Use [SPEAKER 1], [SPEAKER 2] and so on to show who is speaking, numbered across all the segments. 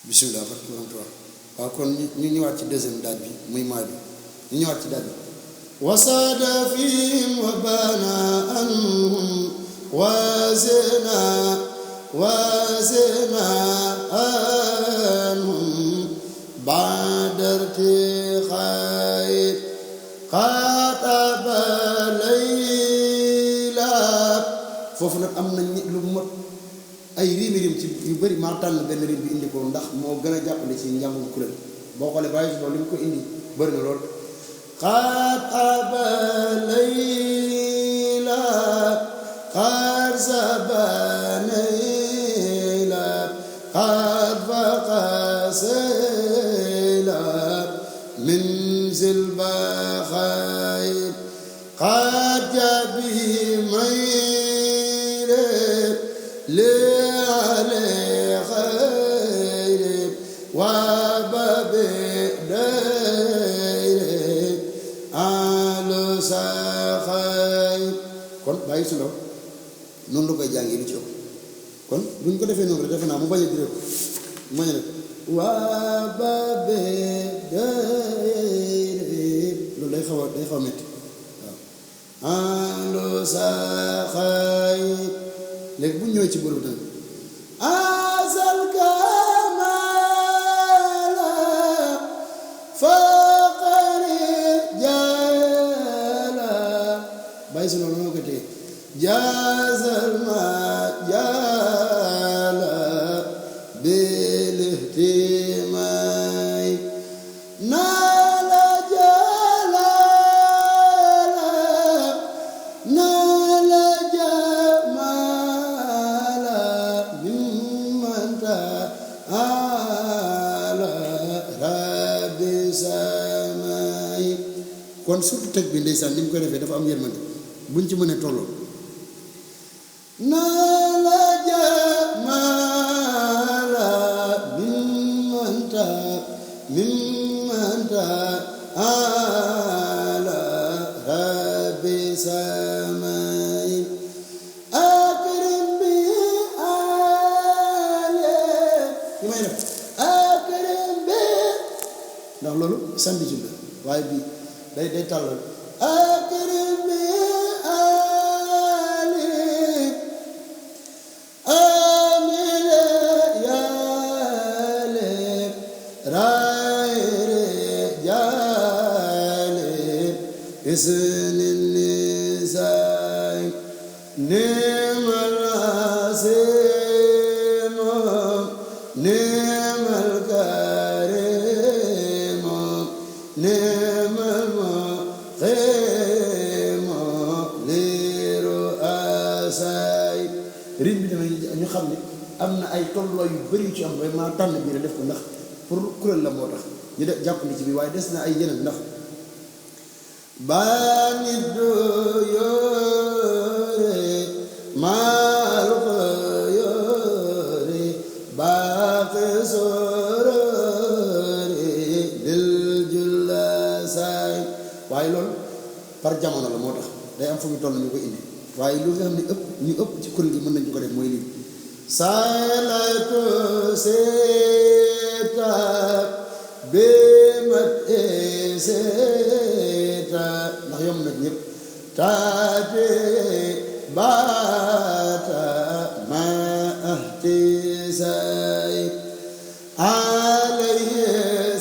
[SPEAKER 1] bisimilah barke borom Tuubaa waaw kon ñu ñëwaat ci deuxième daaj bi muy maa bi ñu ñëwaat ci daaj bi wasaada fihim wa bana anhum wazina anhum badarti xayr xaataba layla foofu nag am na lu mot ay riim ci yu bëri maa tànn benn riim bi indi ko ndax moo gën a jàppale ci njàngum kuréel boo xoolee bàyyi si loolu li mu ko indi bëri na lool xaat aba layla xaat sabanayla xaat faqasela min zilbaxayr xaat jabi mayre li ale xayre wababe dayre alu saxayr kon bàyyi su ndaw noonu la koy jàngee lu ci ëpp kon bu ñu ko defee noonu rek defe naa mu bañ a diré ko mu bañ a def wababe dayre loolu day xaw a metti waaw alu saxayr léegi bu ñu ñëwee ci bërëb tamit asal kamala faqari jala bàyyi si loolu moo ko téye jazal ma jala bil ihtimay nala jalala nala jamala mimanta ala rabbi samay kon surtout teg bi ndeysaan ni mu koy defee dafa am yërmande buñ ci mënee tolloo nala jamala mimanta ala rabbi samay akrim bi ale li may def akrim bi ndax loolu sandi ci la waaye bi day tàllal akrim bi ale amile yale rayre jale isnil lisay nimal asimo nimal karimo nimal muqimo liru asay rim bi dama ñu xam ne am na ay tolluwaay yu bëri yu ci am waaye maa tànn bii def ko ndax pour kuréel la moo tax ñu def jàppandi ci bi waaye des na ay yeneen ndax baani do yore maal ko yore baaqi sorore dil julla saay waaye loolu par jamono la moo tax day am fu mu toll ñu ko indi waaye lu nga xam ne ñu ëpp ci kuréel gi mën nañu ko def mooy lii salatu seta bémat seta ndax yomb nag ñëpp taate baata ma ahtisay alayhi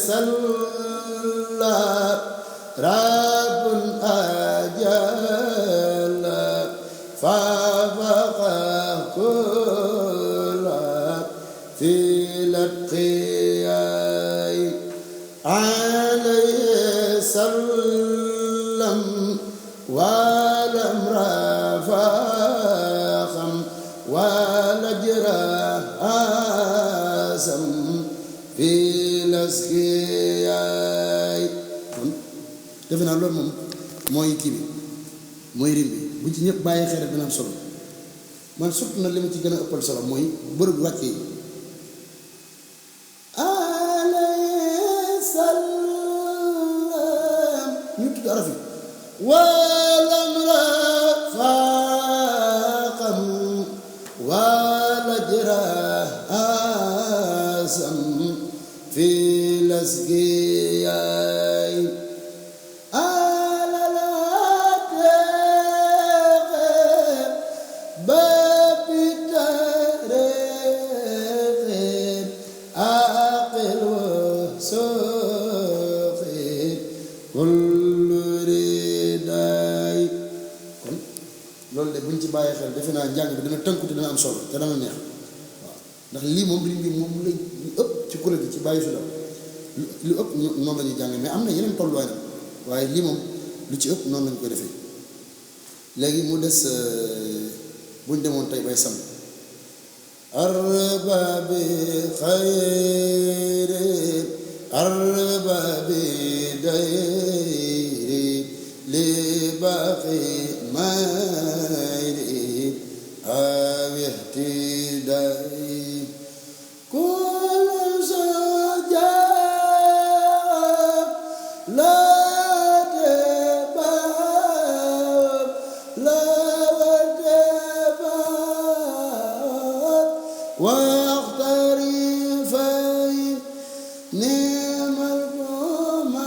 [SPEAKER 1] salla rabbun ajalla fafaqa kulla fi latqiyay alayhi sallam walam rafaxam wala jirasam fi laskiyay kon defe naa loolu moom mooy kii bi mooy rim bi bu ci ñëpp bàyyi xel dina am solo man surtout na li ma ci gën a ëppal solo mooy bërëb wàcce yi alayhi salaam ñu tudd araf yi walam rafaqam wala jirasam في الأسقياء على الأطيق باب التاريخ عاقل وسوخي كل رداي kon loolu de buñ ci bàyyi xel defe naa njàng bi dana tënku te dana am solo te dana neex waaw ndax lii moom li moom lu ëpp ci kuréel gi ci bàyyi su la lu ëpp noonu la ñuy jàng mais am na yeneen tolluwaay nag waaye lii moom lu ci ëpp noonu lañu koy defee léegi mu des buñ demoon tey bay sam arbabi xayri arbabi dayri li baqi mayri aw ihtidai kul saja la واقترفي نعم الرماد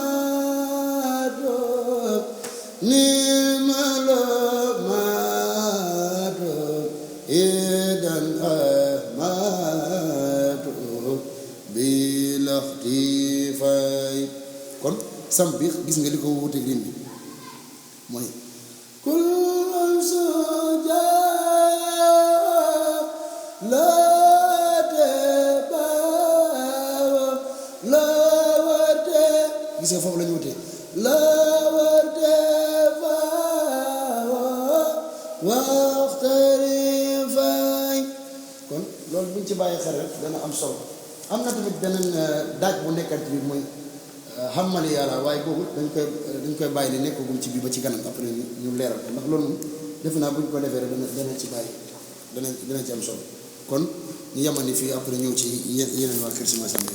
[SPEAKER 1] نعم الرماد إذا أحمد بلا اختفاء kon sam bi gis nga li ko wuute rim bi mooy kul suja la gis nga foofu la ñu wutee la warte waxtarifay kon loolu buñ ci bàyyi xel rek dana am solo am na tamit beneen daaj bu nekkat bi mooy xamali yàlla waaye boobu dañ koy bàyyi ne nekkagum ci bi ba ci kanam après ñu leeral ko ndax loolu defe naa buñ ko defee rek dana ci bàyyi dana ci am solo kon ñu yemani fii après ñëw ci yeneen waa Kër Sima Samba